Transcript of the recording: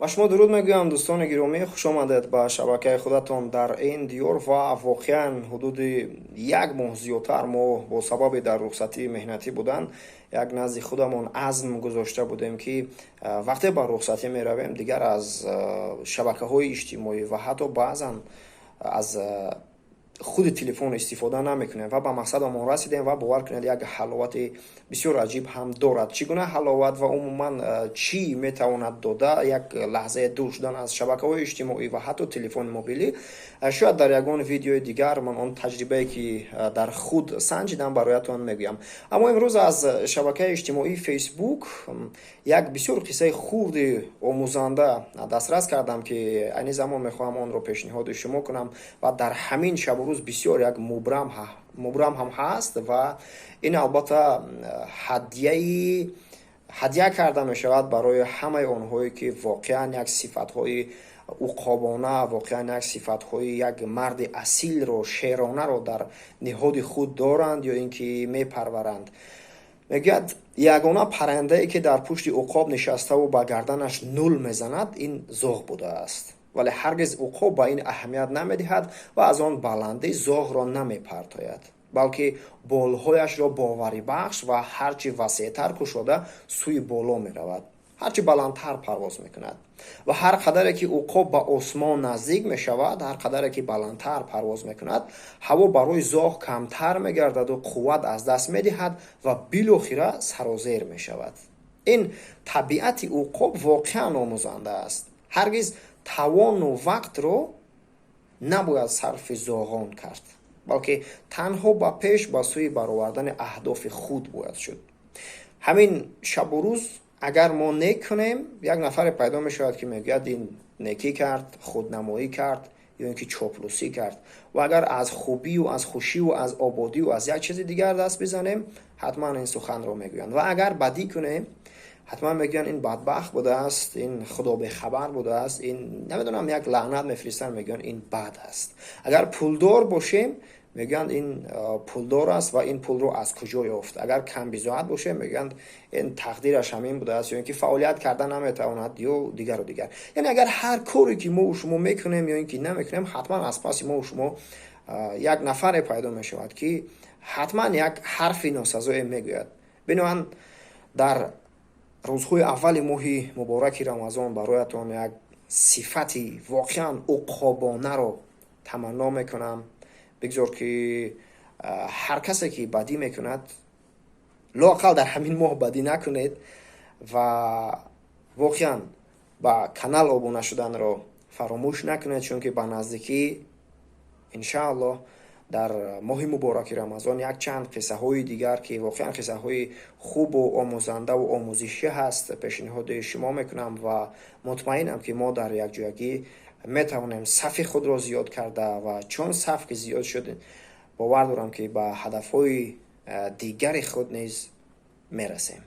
Ба шумо дуруд мегӯям, дӯстони гиромӣ, хуш омадед ба шабакаи худатон дар ин диёр. Ва воқеан ҳудуди як моҳ зиёдтар мо бо сабаби дар рухсатии меҳнатӣ будан як назди худамон азм гузошта будем, ки вақте ба рухсатӣ меравем, дигар аз шабакаҳои иҷтимоӣ ва ҳатто баъзан аз худи телефон истифода намекунем ва ба мақсадамон расидем. Ва бовар кунед, як ҳаловати бисёр аҷиб ҳам дорад. Чӣ гуна ҳаловат ва умуман чӣ метавонад дода як лаҳзаи дур шудан аз шабакаҳои иҷтимоӣ ва ҳатто телефони мобилӣ, шояд дар ягон видеои дигар ман он таҷрибае, ки дар худ санҷидам, бароятон мегӯям. Аммо имрӯз аз шабакаи иҷтимоии Фейсбук як бисёр қиссаи хурди омӯзанда дастрас кардам, ки айни замон мехоҳам онро пешниҳоди шумо кунам. Ва дар ҳамин шабу рӯз бисёр як мубрам ҳам ҳаст ва ин албатта ҳадя карда мешавад барои ҳамаи онҳое, ки воқеан як сифатҳои уқобона, воқеан як сифатҳои як марди асилро, шеронаро дар ниҳоди худ доранд ё ин ки мепарваранд. Мегӯяд, ягона паррандае, ки дар пушти уқоб нишаставу ба гарданаш нул мезанад, ин зоғ будааст. Вале ҳаргиз уқоб ба ин аҳамият намедиҳад ва аз он баландӣ зоғро намепартояд, балки болҳояшро боварибахш ва ҳарчи васеътар кушода сӯи боло меравад, ҳарчи баландтар парвоз мекунад. Ва ҳар қадаре ки уқоб ба осмон наздик мешавад, ҳар қадаре ки баландтар парвоз мекунад, ҳаво барои зоғ камтар мегардаду қувват аз даст медиҳад ва билохира сарозер мешавад. Ин табиати уқоб воқеан омӯзанда аст. Ҳаргиз тавону вақтро набояд сарфи зоғон кард, балки танҳо ба пеш, ба сӯи баровардани аҳдофи худ бояд шуд. Ҳамин шабу рӯз агар мо нек кунем, як нафаре пайдо мешавад, ки мегӯяд, ин некӣ кард, худнамоӣ кард ё ин ки чоплусӣ кард. Ва агар аз хубию аз хушиву аз ободию аз як чизи дигар даст бизанем, ҳатман ин суханро мегӯянд. Ва агар бадӣ кунем, ҳатман мегӯянд, ин бадбахт будааст, ин худобехабар будааст, ин намедонам, як лаънат мефиристанд, мегӯянд, ин бад аст. Агар пулдор бошем, мегӯянд, ин пулдор аст ва ин пулро аз куҷо ёфт. Агар камбизоат бошем, мегӯянд, ин тақдираш ҳамин будааст ё ин ки фаъолият карда наметавонад ё дигару дигар. Яъне агар ҳар коре, ки мову шумо мекунем ё ин ки намекунем, ҳатман аз паси мову шумо як нафаре пайдо мешавад, ки ҳатман як ҳарфи носазое мегӯяд. Биноан дар рӯзҳои аввали моҳи мубораки Рамазон бароятон як сифати воқеан уқобонаро таманно мекунам. Бигзор, ки ҳар касе, ки бадӣ мекунад, лоақал дар ҳамин моҳ бадӣ накунед. Ва воқеан ба канал обуна шуданро фаромӯш накунед, чунки ба наздикӣ, иншааллоҳ, дар моҳи мубораки Рамазон якчанд қиссаҳои дигар, ки воқеан қиссаҳои хубу омӯзандаву омӯзишӣ ҳаст, пешниҳоди шумо мекунам. Ва мутмаинам, ки мо дар якҷоягӣ метавонем сафи худро зиёд карда ва чун саф ки зиёд шуд, бовар дорам, ки ба ҳадафҳои дигари худ низ мерасем.